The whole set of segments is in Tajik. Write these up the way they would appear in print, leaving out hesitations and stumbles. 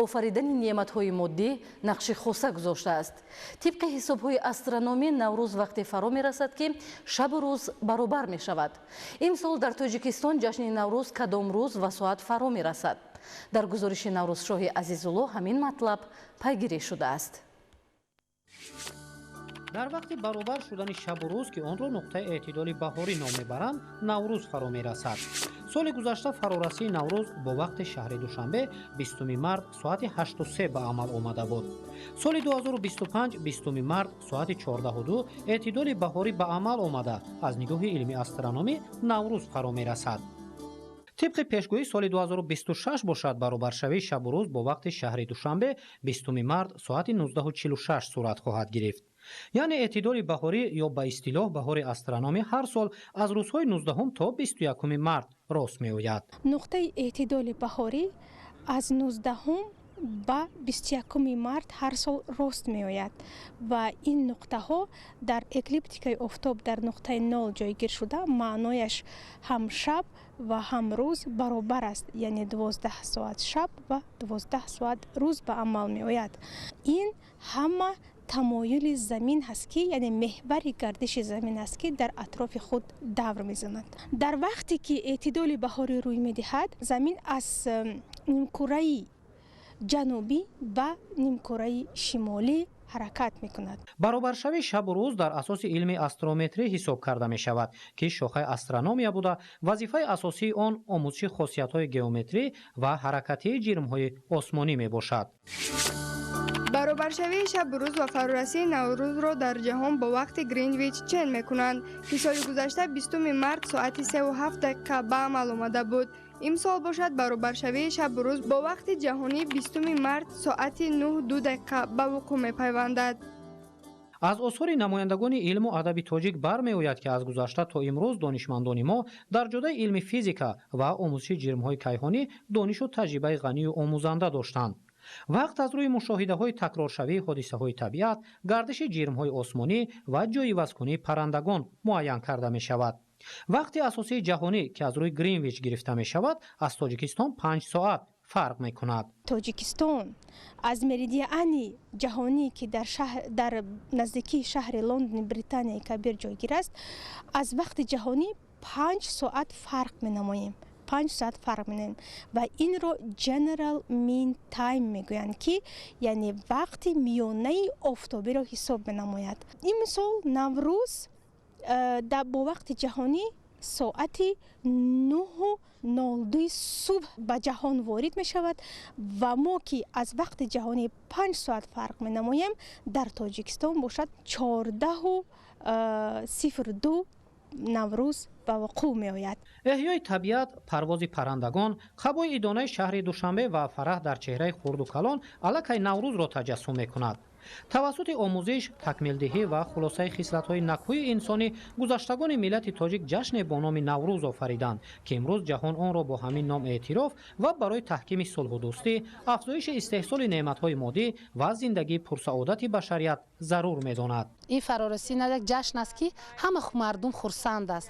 Офаридани неъматҳои моддӣ нақши хоса гузоштааст. Тибқи ҳисобҳои астрономӣ, Наврӯз вақте фаро мерасад, ки шабу рӯз баробар мешавад. Имсол дар Тоҷикистон ҷашни Наврӯз кадом рӯз ва соат фаро мерасад? Дар гузориши Наврӯзшоҳи Азизулло ҳамин матлаб пайгирӣ шудааст. Дар вақти баробар шудани шабу рӯз, ки онро нуқтаи эътидоли баҳорӣ ном мебаранд, Наврӯз фаро мерасад. Соли гузашта фарорасии Наврӯз бо вақти шаҳри Душанбе 20 март соати 8:03 ба амал омада буд. Соли 2025 20 март соати 14:02 эътидоли баҳорӣ ба амал омада, аз нигоҳи илми астрономӣ Наврӯз фаро мерасад. Тибқи пешгӯӣ, соли 2026 бошад, баробаршавии шабу рӯз бо вақти шаҳри Душанбе 20 март соати 19:46 сурат хоҳад гирифт. Яъне эътидоли баҳорӣ ё ба истилоҳ баҳори астрономӣ ҳар сол аз рӯзҳои 19 то 21 март рост меояд. Нуқтаи эътидоли баҳорӣ аз 19 ба 21 март ҳар сол рост меояд ва ин нуқтаҳо дар эклиптикаи офтоб дар нуқтаи нол ҷойгир шуда, маънояш ҳам шаб ва ҳам рӯз баробар аст, яъне 12 соат шаб ва 12 соат рӯз ба амал меояд. Ин ҳама тамоюли замин ҳаст, ки яъне меҳвари гардиши замин аст, ки дар атрофи худ давр мезанад. Дар вақте ки эътидоли баҳорӣ рӯй медиҳад, замин аз нимкураи ҷанубӣ ба нимкураи шимолӣ ҳаракат мекунад. Баробаршавии шабу рӯз дар асоси илми астрометрӣ ҳисоб карда мешавад, ки шохаи астрономия буда, вазифаи асосии он омӯзиши хосиятҳои геометрӣ ва ҳаракатии ҷирмҳои осмонӣ мебошад. Баробаршавии шабу рӯз ва фарорасии Наврӯзро дар ҷаҳон бо вақти Гринвич чен мекунанд, ки соли гузашта 20 март соати 3:07 ба амал омада буд. Имсол бошад, баробаршавии шабу рӯз бо вақти ҷаҳонӣ 20 март соати 9:02 ба вуқӯъ мепайвандад. Аз осори намояндагони илму адаби тоҷик бармеояд, ки аз гузашта то имрӯз донишмандони мо дар ҷодаи илми физика ва омӯзиши ҷирмҳои кайҳонӣ донишу таҷрибаи ғанию омӯзанда доштанд. Вақт аз рӯи мушоҳидаҳои такроршавии ҳодисаҳои табиат, гардиши ҷирмҳои осмонӣ ва ҷойивазкунии паррандагон муайян карда мешавад. Вақти асосии ҷаҳонӣ, ки аз рӯи Гринвич гирифта мешавад, аз Тоҷикистон 5 соат фарқ мекунад. Тоҷикистон аз меридиани ҷаҳонӣ, ки дар наздикии шаҳри Лондони Британияи Кабир ҷойгир аст, аз вақти ҷаҳонӣ 5 соат фарқ менамоем. 5 соат фарқ менамоем ва инро General Mean Time мегӯянд, ки яъне вақти миёнаи офтобиро ҳисоб менамояд. Имсол Наврӯз бо вақти ҷаҳонӣ соати 9:02 субҳ ба ҷаҳон ворид мешавад ва мо, ки аз вақти ҷаҳонӣ 5 соат фарқ менамоем, дар Тоҷикистон бошад 14:02 Наврӯз ба вуқӯъ меояд. Эҳёи табиат, парвози паррандагон, қабои идонаи шаҳри Душанбе ва фараҳ дар чеҳраи хурду калон аллакай Наврӯзро таҷассум мекунад. Тавассути омӯзиш, такмилдиҳӣ ва хулосаи хислатҳои накӯи инсонӣ гузаштагони миллати тоҷик ҷашне бо номи Наврӯз офариданд, ки имрӯз ҷаҳон онро бо ҳамин ном эътироф ва барои таҳкими сулҳу дӯстӣ, афзоиши истеҳсоли неъматҳои моддӣ ва зиндагии пурсаодати башарият зарур медонад. Ин фарорасӣ на як ҷашн аст, ки ҳама мардум хурсанд аст.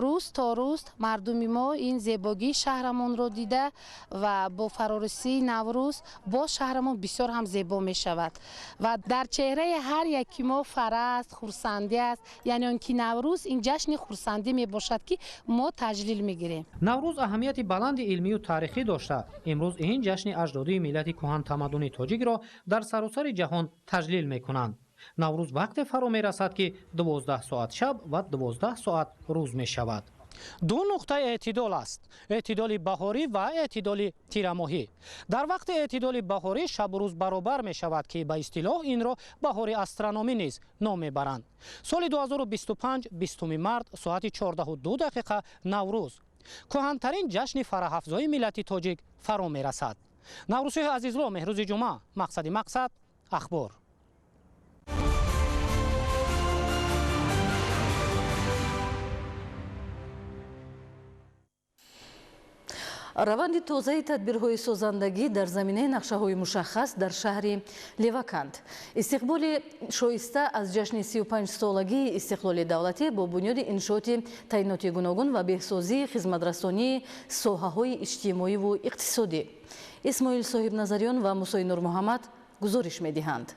Рӯз то рӯз мардуми мо ин зебогии шаҳрамонро дида ва бо фарорасии Наврӯз боз шаҳрамон бисёр ҳам зебо мешавад ва дар чеҳраи ҳар яки мо фараҳ аст, хурсандӣ аст. Яъне он ки Наврӯз ин ҷашни хурсандӣ мебошад, ки мо таҷлил мегирем. Наврӯз аҳамияти баланди илмию таърихӣ дошта, имрӯз ин ҷашни аҷдодии миллати кӯҳантамаддуни тоҷикро дар саросари ҷаҳон таҷлил мекунанд. Наврӯз вақте фаро мерасад, ки 12 соат шаб ва 12 соат рӯз мешавад. Ду нуқтаи эътидол аст: эътидоли баҳорӣ ва эътидоли тирамоҳӣ. Дар вақти эътидоли баҳорӣ шабу рӯз баробар мешавад, ки ба истилоҳ инро баҳори астрономӣ низ ном мебаранд. Соли 2025 20 март соати 14:02 Наврӯз, кӯҳантарин ҷашни фараҳафзои миллати тоҷик, фаро мерасад. Наврӯзшоҳи Азизло, Меҳрӯзи Ҷумъа, Мақсади мақсад, Ахбор. Раванди тозаи тадбирҳои созандагӣ дар заминаи нақшаҳои мушаххас дар шаҳри Леваканд. Истиқболи шоиста аз ҷашни 35-солагии истиқлоли давлатӣ бо бунёди иншооти таъиноти гуногун ва беҳсозии хизматрасонии соҳаҳои иҷтимоиву иқтисодӣ. Исмоил Соҳибназарён ва Мусои Нурмуҳаммад гузориш медиҳанд.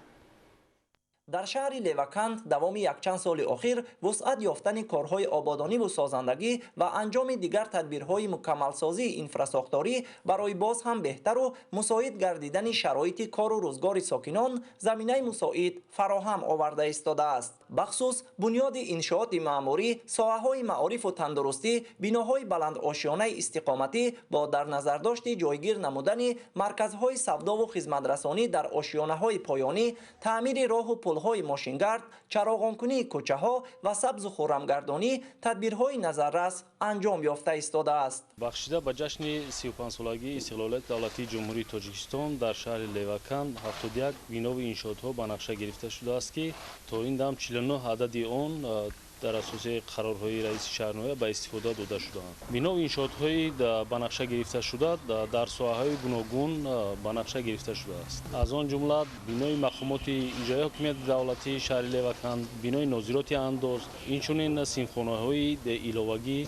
Дар шаҳри Леваканд давоми якчанд соли охир вусъат ёфтани корҳои ободониву созандагӣ ва анҷоми дигар тадбирҳои мукаммалсозии инфрасохторӣ барои боз ҳам беҳтару мусоид гардидани шароити кору рӯзгори сокинон заминаи мусоид фароҳам оварда истодааст. Бахсус бунёди иншооти маъмурӣ, соҳаҳои маорифу тандурустӣ, биноҳои баландошёнаи истиқоматӣ бо дар назардошти ҷойгир намудани марказҳои савдову хизматрасонӣ дар ошёнаҳои поёнӣ, таъмири роҳу пулҳои мошингард, чароғонкунии кӯчаҳо ва сабзу хуррамгардонӣ тадбирҳои назаррас анҷом ёфта истодааст. Бахшида ба ҷашни 35-солагии истиқлолияти давлатии Ҷумҳурии Тоҷикистон дар шаҳри Леваканд 71 бинову иншоотҳо ба нақша гирифта шудааст, ки то ин дам 49 адади он дар асоси қарорҳои раиси шаҳрноя ба истифода дода шудаанд. Бинову иншоотҳои ба нақша гирифташуда дар соҳаҳои гуногун ба нақша гирифта шудааст. Аз он ҷумла бинои мақомоти иҷроияи ҳокимияти давлатии шаҳри Леваканд, бинои нозироти андоз, инчунин синфхонаҳои иловагӣ,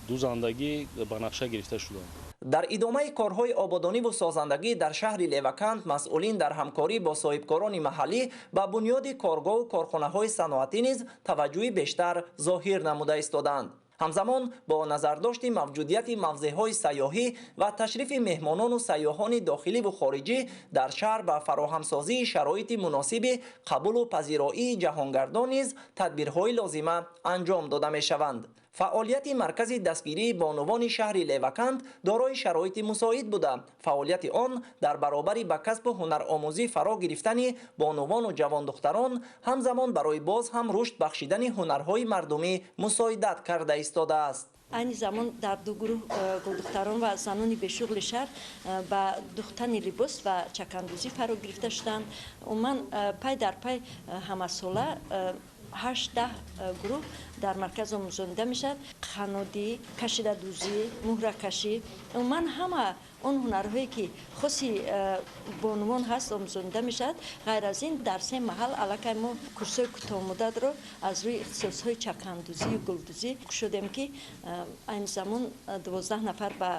дузандагӣ ба нақша гирифта шудаанд. Дар идомаи корҳои ободониву созандагӣ дар шаҳри Леваканд масъулин дар ҳамкорӣ бо соҳибкорони маҳаллӣ ба бунёди коргоҳу корхонаҳои саноатӣ низ таваҷҷӯҳи бештар зоҳир намуда истодаанд. Ҳамзамон бо назардошти мавҷудияти мавзеъҳои сайёҳӣ ва ташрифи меҳмонону сайёҳони дохиливу хориҷӣ дар шаҳр ба фароҳамсозии шароити муносиби қабулу пазироии ҷаҳонгардон низ тадбирҳои лозима анҷом дода мешаванд. Фаъолияти маркази дастгирии бонувони шаҳри Леваканд дорои шароити мусоид буда, фаъолияти он дар баробари ба касбу ҳунаромӯзӣ фаро гирифтани бонувану ҷавондухтарон ҳамзамон барои боз ҳам рушд бахшидани ҳунарҳои мардумӣ мусоидат карда истодааст. Айни замон дар ду гурӯҳ гулдухтарон ва занони бешуғли шаҳр ба духтани либос ва чакандӯзӣ фаро гирифта шуданд. Умуман пай дар пай ҳамасола 8-10 гурӯҳ дар марказ омӯзонида мешавад. Қаннодӣ, кашидадӯзӣ, муҳракашӣ, умуман ҳама он ҳунарҳое ки хоси бонувон ҳаст омӯзонида мешавад. Ғайр аз ин дар се маҳал аллакай мо курсҳои кӯтоҳмуддатро аз рӯи ихтисосҳои чакандӯзию гулдӯзӣ кушодем, ки айни замон 12 нафар ба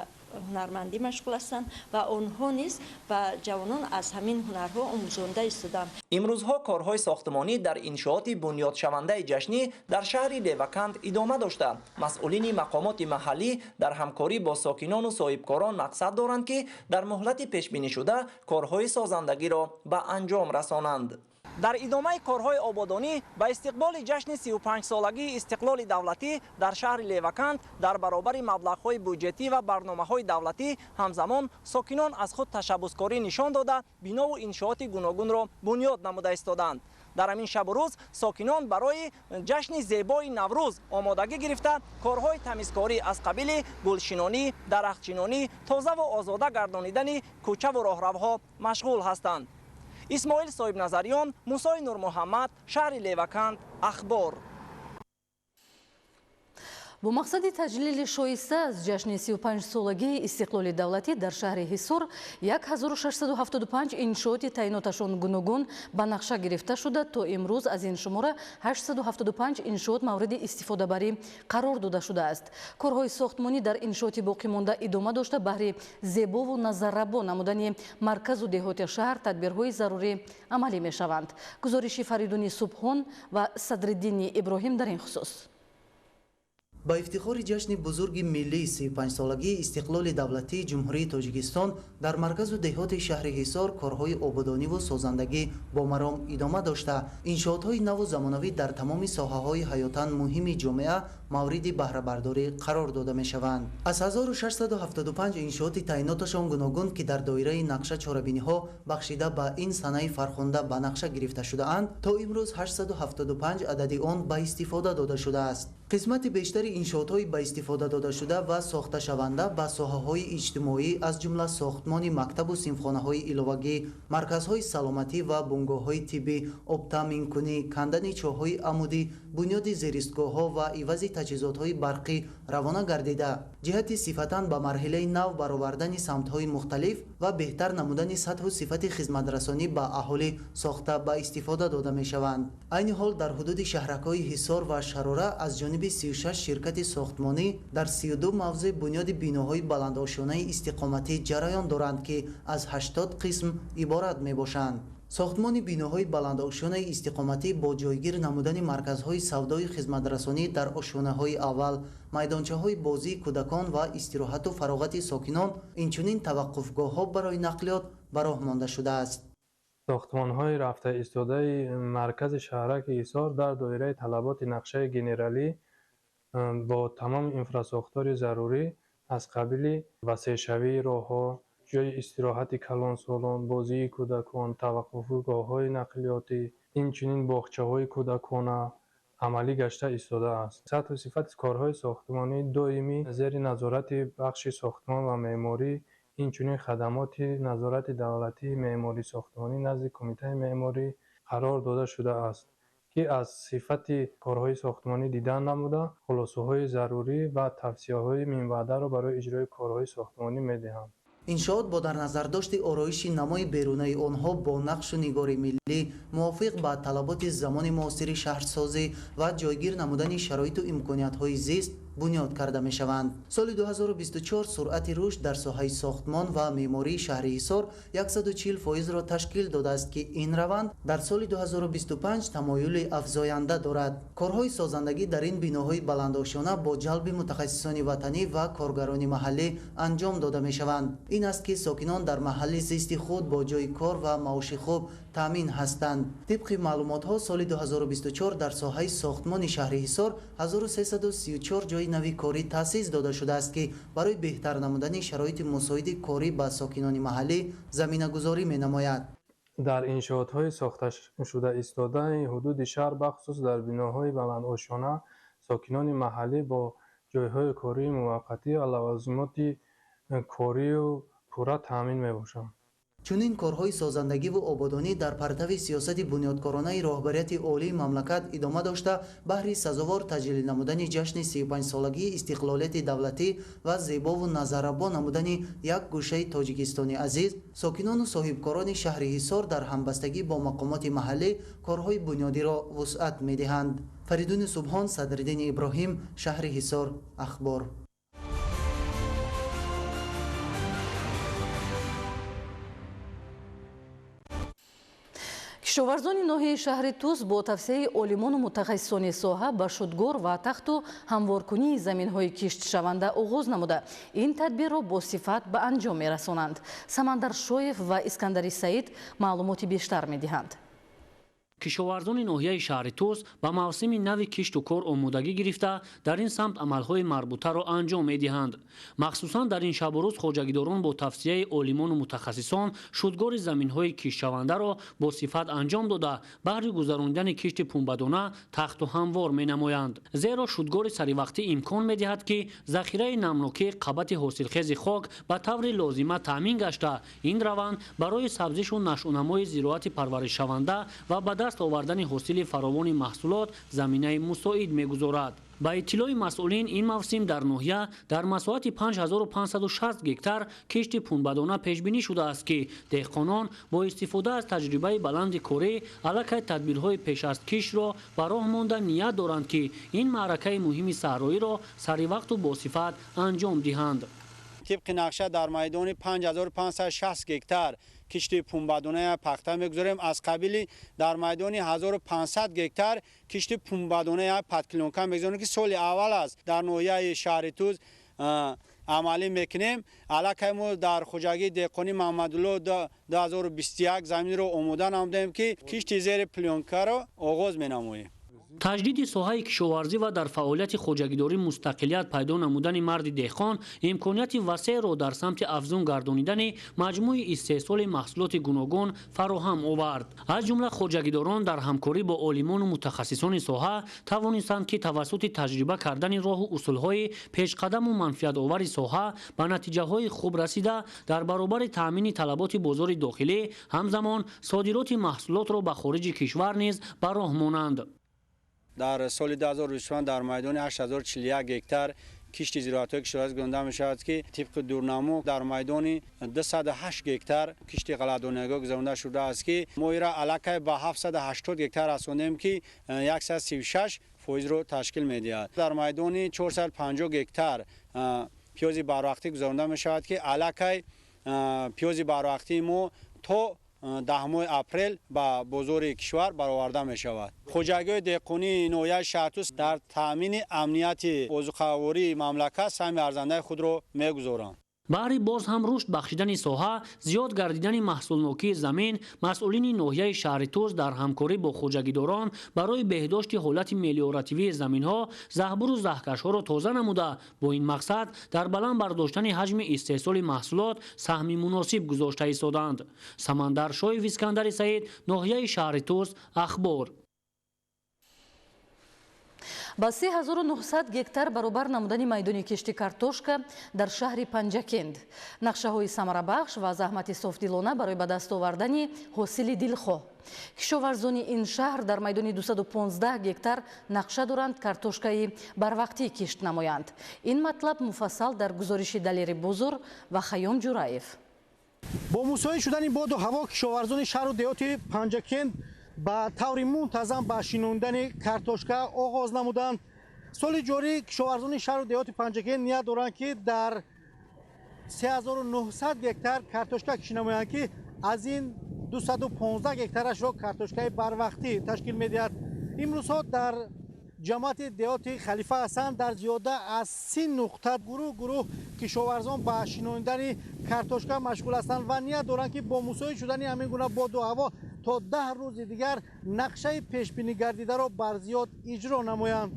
ҳунармандӣ машғул ҳастанд ва онҳо низ ба ҷавонон аз ҳамин ҳунарҳо омӯзонда истоданд. Имрӯзҳо корҳои сохтмонӣ дар иншооти бунёдшавандаи ҷашнӣ дар шаҳри Леваканд идома дошта, масъулини мақомоти маҳаллӣ дар ҳамкорӣ бо сокинону соҳибкорон мақсад доранд, ки дар муҳлати пешбинишуда корҳои созандагиро ба анҷом расонанд. Дар идомаи корҳои ободонӣ ба истиқболи ҷашни 35-солагии истиқлоли давлатӣ дар шаҳри Леваканд дар баробари маблағҳои буҷетӣ ва барномаҳои давлатӣ ҳамзамон сокинон аз худ ташаббускорӣ нишон дода, бинову иншооти гуногунро бунёд намуда истоданд. Дар ҳамин шабу рӯз сокинон барои ҷашни зебои Наврӯз омодагӣ гирифта, корҳои тамизкорӣ аз қабили гулшинонӣ, дарахтшинонӣ, тозаву озода гардонидани кӯчаву роҳравҳо машғул ҳастанд. Исмоил Соҳибназарён, Мусои Нурмуҳаммад, шаҳри Леваканд, Ахбор. Бо мақсади таҷлили шоиста аз ҷашни 35-солагии истиқлоли давлатӣ дар шаҳри Ҳисор 1675 иншооти таъиноташон гуногун ба нақша гирифта шуда, то имрӯз аз ин шумора 875 иншоот мавриди истифодабарӣ қарор дода шудааст. Корҳои сохтмонӣ дар иншооти боқимонда идома дошта, баҳри зебову назаррабо намудани марказу деҳоти шаҳр тадбирҳои зарурӣ амалӣ мешаванд. Гузориши Фаридуни Субҳон ва Садриддини Иброҳим дар ин хусус. Ба ифтихори ҷашни бузурги миллии 35-солагии истиқлоли давлатии Ҷумҳурии Тоҷикистон дар марказу деҳоти шаҳри Ҳисор корҳои ободониву созандагӣ бо маром идома дошта, иншоотҳои наву замонавӣ дар тамоми соҳаҳои ҳаётан муҳими ҷомеа мавриди баҳрабардорӣ қарор дода мешаванд. Аз 1675 иншооти таъиноташон гуногун, ки дар доираи нақша чорабиниҳо бахшида ба ин санаи фархунда ба нақша гирифта шудаанд, то имрӯз 875 адади он ба истифода дода шудааст. Қисмати бештари иншоотҳои ба истифода додашуда ва сохташаванда ба соҳаҳои иҷтимоӣ, аз ҷумла сохтмони мактабу синфхонаҳои иловагӣ, марказҳои саломатӣ ва бунгоҳҳои тиббӣ, обтаъминкунӣ, кандани чоҳҳои амудӣ, бунёди зеристгоҳҳо ва ивази таҷҳизотҳои барқӣ равона гардида, ҷиҳати сифатан ба марҳилаи нав баровардани самтҳои мухталиф ва беҳтар намудани сатҳу сифати хизматрасонӣ ба аҳолӣ сохта ба истифода дода мешаванд. Айни ҳол дар ҳудуди шаҳракҳои Ҳисор ва Шарора аз ҷониби 36 ширкати сохтмонӣ дар 32 мавзеъ бунёди биноҳои баландошёнаи истиқоматӣ ҷараён доранд, ки аз 80 қисм иборат мебошанд. Сохтмони биноҳои баландошёнаи истиқоматӣ бо ҷойгир намудани марказҳои савдои хизматрасонӣ дар ошёнаҳои аввал, майдончаҳои бозии кӯдакон ва истироҳату фароғати сокинон, инчунин таваққуфгоҳҳо барои нақлиёт ба роҳ монда шудааст. Сохтмонҳои рафта истодаи маркази шаҳраки Ҳисор дар доираи талаботи нақшаи генералӣ бо тамоми инфрасохтори зарурӣ аз қабили васеъшавии роҳҳо, ҷойи истироҳати калонсолон, бозии кӯдакон, таваққуфгоҳҳои нақлиётӣ, инчунин боғчаҳои кӯдакона амалӣ гашта истодааст. Сатҳу сифати корҳои сохтмонӣ доимӣ зери назорати бахши сохтмон ва меъморӣ, инчунин хадамоти назорати давлатии меъморӣ сохтмонӣ назди Кумитаи меъморӣ қарор дода шудааст, ки аз сифати корҳои сохтмонӣ дидан намуда, хулосаҳои зарурӣ ва тавсияҳои минбаъдаро барои иҷрои корҳои сохтмонӣ медиҳанд. Иншоот бо дар назардошти ороиши намои берунаи онҳо бо нақшу нигори миллӣ мувофиқ ба талаботи замони муосири шаҳрсозӣ ва ҷойгир намудани шароиту имкониятҳои зист бунёд карда мешаванд. Соли 2024 суръати рушд дар соҳаи сохтмон ва меъмории шаҳри Ҳисор 140%-ро ташкил додааст, ки ин раванд дар соли 2025 тамоюли афзоянда дорад. Корҳои созандагӣ дар ин биноҳои баландошёна бо ҷалби мутахассисони ватанӣ ва коргарони маҳаллӣ анҷом дода мешаванд. Ин аст, ки сокинон дар маҳалли зисти худ бо ҷойи кор ва маоши хуб таъмин ҳастанд. Тибқи маълумотҳо, соли 2024 дар соҳаи сохтмони шаҳри Ҳисор 1334 ҷойи нави корӣ таъсис дода шудааст, ки барои беҳтар намудани шароити мусоиди корӣ ба сокинони маҳаллӣ заминагузорӣ менамояд. Дар иншоотҳои сохташуда истодаи ҳудуди шаҳр, бахусус дар биноҳои баландошёна, сокинони маҳаллӣ бо ҷойҳои кории муваққатӣ ва лавозимоти корию пурра таъмин мебошанд. Чунин корҳои созандагиву ободонӣ дар партави сиёсати бунёдкоронаи роҳбарияти олии мамлакат идома дошта, баҳри сазовор таҷлил намудани ҷашни 35-солагии истиқлолияти давлатӣ ва зебову назаррабо намудани як гӯшаи Тоҷикистони азиз, сокинону соҳибкорони шаҳри Ҳисор дар ҳамбастагӣ бо мақомоти маҳаллӣ корҳои бунёдиро вусъат медиҳанд. Фаридуни Субҳон, Садриддини Иброҳим, шаҳри Ҳисор, Ахбор. Кишоварзони ноҳияи шаҳри Тус бо тавсияи олимону мутахассисони соҳа ба шудгор ва тахту ҳамворкунии заминҳои киштшаванда оғоз намуда, ин тадбирро бо сифат ба анҷом мерасонанд. Самандар Шоев ва Искандари Саид маълумоти бештар медиҳанд. Кишоварзони ноҳияи шаҳри Тус ба мавсими нави кишту кор омодагӣ гирифта, дар ин самт амалҳои марбутаро анҷом медиҳанд. Махсусан дар ин шабу рӯз хоҷагидорон бо тавсияи олимону мутахассисон шудгори заминҳои киштшавандаро бо сифат анҷом дода, баҳри гузаронидани кишти пунбадона тахту ҳамвор менамоянд. Зеро шудгори саривақтӣ имкон медиҳад, ки захираи намнокии қабати ҳосилхези хок ба таври лозима таъмин гашта, ин раванд барои сабзишу нашъунамои зироати парваришшаванда ва ба даст овардани ҳосили фаровони маҳсулот заминаи мусоид мегузорад. Ба иттилои масъулин, ин мавсим дар ноҳия дар масоҳати 5560 гектар кишти пунбадона пешбинӣ шудааст, ки деҳқонон бо истифода аз таҷрибаи баланди корӣ аллакай тадбирҳои пеш аз киштро ба роҳ монда ният доранд, ки ин маъракаи муҳими саҳроиро саривақту босифат анҷом диҳанд. Тибқи нақша дар майдони 5560 гектар кишти пунбадонаи пахта мегузорем. Аз қабили дар майдони 1500 гектар кишти пунбадонаи патклонка мегузорем, ки соли аввал аст дар ноҳияи шаҳри Тус амалӣ мекунем. Аллакай мо дар хоҷагии деҳқонӣ Маҳмадулло 2021 заминро омода намудаем, ки кишти зери плёнкаро оғоз менамоем. Таҷдиди соҳаи кишоварзӣ ва дар фаъолияти хоҷагидорӣ мустақилият пайдо намудани марди деҳқон имконияти васеъро дар самти афзун гардонидани маҷмӯи истеҳсоли маҳсулоти гуногун фароҳам овард. Аз ҷумла хоҷагидорон дар ҳамкорӣ бо олимону мутахассисони соҳа тавонистанд, ки тавассути таҷриба кардани роҳу усулҳои пешқадаму манфиатовари соҳа ба натиҷаҳои хуб расида, дар баробари таъмини талаботи бозори дохилӣ ҳамзамон содироти маҳсулотро ба хориҷи кишвар низ ба роҳ монанд. Дар соли 2025 дар майдони 8041 гектар кишти зироатҳои кишоварзӣ гузаронида мешавад, ки тибқи дурнамо дар майдони 208 гектар кишти ғалладонагиҳо гузаронида шудааст, ки мо инро аллакай ба 780 гектар расондем, ки 136%-ро ташкил медиҳад. Дар майдони 450 гектар пиёзи барвақтӣ гузаронида мешавад, ки аллакай пиёзи барвақтии мо то 10 моҳи апрел ба бозори кишвар бароварда мешавад. Хоҷагиҳои деҳқонии ноҳияи Шаҳртӯз дар таъмини амнияти озуқавории мамлакат саҳми арзандаи худро мегузоранд. Баҳри боз ҳам рушд бахшидани соҳа, зиёд гардидани маҳсулнокии замин, масъулини ноҳияи шаҳри Тӯс дар ҳамкорӣ бо хоҷагидорон барои беҳдошти ҳолати мелиоративии заминҳо заҳбуру заҳкашҳоро тоза намуда, бо ин мақсад дар баланд бардоштани ҳаҷми истеҳсоли маҳсулот саҳми муносиб гузошта истоданд. Самандар Шоев, Искандари Саид, ноҳияи шаҳри Тӯс, Ахбор. Ба 3900 гектар баробар намудани майдони кишти картошка дар шаҳри Панҷакент. Нақшаҳои самарабахш ва заҳмати софдилона барои ба даст овардани ҳосили дилхоҳ. Кишоварзони ин шаҳр дар майдони 215 гектар нақша доранд картошкаи барвақтӣ кишт намоянд. Ин матлаб муфассал дар гузориши Далери Бузур ва Хайём Ҷураев. Бо мусоид шудани боду ҳаво кишоварзони шаҳру деҳоти Панҷакент ба таври мунтазам ба шинондани картошка оғоз намуданд. Соли ҷорӣ кишоварзони шаҳру деҳоти Панҷакент ният доранд, ки дар 3900 гектар картошка кишт намоянд, ки аз ин 215 гектарашро картошкаи барвақтӣ ташкил медиҳад. Имрӯзҳо дар ҷамоати деҳоти Халифа ҳастанд. Дар зиёда аз 30 нуқта гурӯҳ гурӯҳ кишоварзон ба шинондани картошка машғул ҳастанд ва ният доранд, ки бо мусоид шудани ҳамин гуна боду ҳаво то 10 рӯзи дигар нақшаи пешбинӣ гардидаро бар зиёд иҷро намоянд.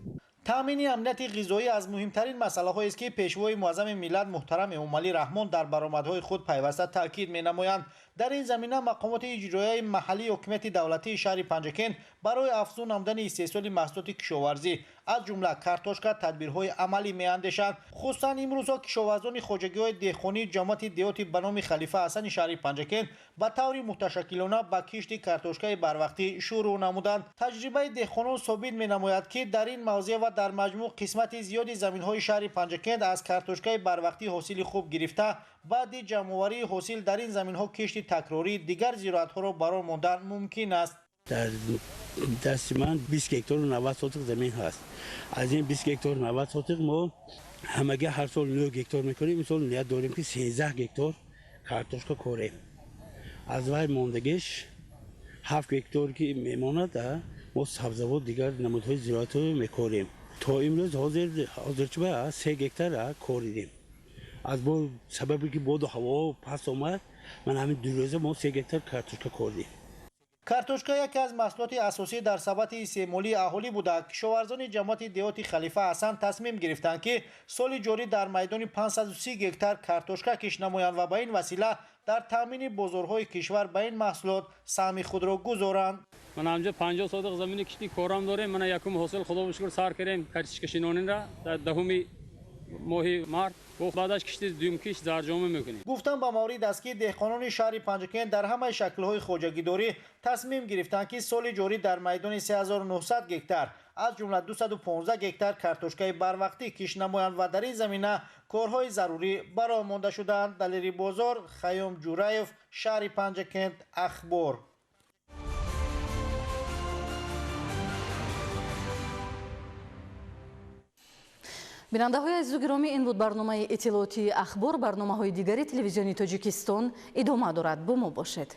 Таъмини амнияти ғизоӣ аз муҳимтарин масъалаҳоест, ки пешвои муаззами миллат муҳтарам Эмомалӣ Раҳмон дар баромадҳои худ пайваста таъкид менамоянд. Дар ин замина мақомоти иҷроияи маҳаллии ҳокимияти давлатии шаҳри Панҷакент барои афзун намудани истеҳсоли маҳсулоти кишоварзӣ, аз ҷумла картошка, тадбирҳои амалӣ меандешанд. Хусусан имрӯзҳо кишоварзони хоҷагиҳои деҳқонии ҷамоати деҳоти ба номи Халифа Ҳасани шаҳри Панҷакент ба таври муташаккилона ба кишти картошкаи барвақтӣ шурӯъ намуданд. Таҷрибаи деҳқонон собит менамояд, ки дар ин мавзеъ ва дар маҷмӯъ қисмати зиёди заминҳои шаҳри Панҷакент аз картошкаи барвақтӣ ҳосили хуб гирифта, баъди ҷамъоварии ҳосил дар ин заминҳо кишти такрории дигар зироатҳоро баро мондан мумкин аст. Дар дасти ман 20 гектару 90 сотиқ замин ҳаст. Аз ин 20 гектару 90 сотиқ мо ҳамагӣ ҳар сол 9 гектар мекунем. Имсол ният дорем, ки 13 гектар картошка корем. Аз вай мондагиш 7 гектар ки мемонад, мо сабзавот дигар намудҳои зироатро мекорем. То имрӯз ҳозир чиба 3 гектар коридем. Аз бо сабабе ки боду ҳаво паст омад, ман ҳамин 2 рӯза мо 3 гектар картошка кордем. Картошка яке аз маҳсулоти асосӣ дар сабати истеъмолии аҳолӣ буда. Кишоварзони ҷамоати деҳоти Халифа Ҳасан тасмим гирифтанд, ки соли ҷорӣ дар майдони 530 гектар картошка кишт намоянд ва ба ин васила дар таъмини бозорҳои кишвар ба ин маҳсулот саҳми худро гузоранд. Ман ҳамҷа 50 сотиқ замини кишти корам дорем. Мана якум ҳосил худо шукр сар кардем картошка шинонинра дар 10 моҳи март. Баъдаш кишти дуюм кишт зарҷома мекунем. Гуфтан ба маврид аст, ки деҳқонони шаҳри Панҷакент дар ҳамаи шаклҳои хоҷагидорӣ тасмим гирифтанд, ки соли ҷорӣ дар майдони 3900 гектар, аз ҷумла 215 гектар картошкаи барвақтӣ кишт намоянд ва дар ин замина корҳои зарурӣ бароҳ монда шудаанд. Далери Бозор, Хайём Ҷураев, шаҳри Панҷакент, Ахбор. Бинандаҳои азизу гиромӣ, ин буд барномаи иттилоотии Ахбор. Барномаҳои дигари телевизиони Тоҷикистон идома дорад. Бо мо бошед.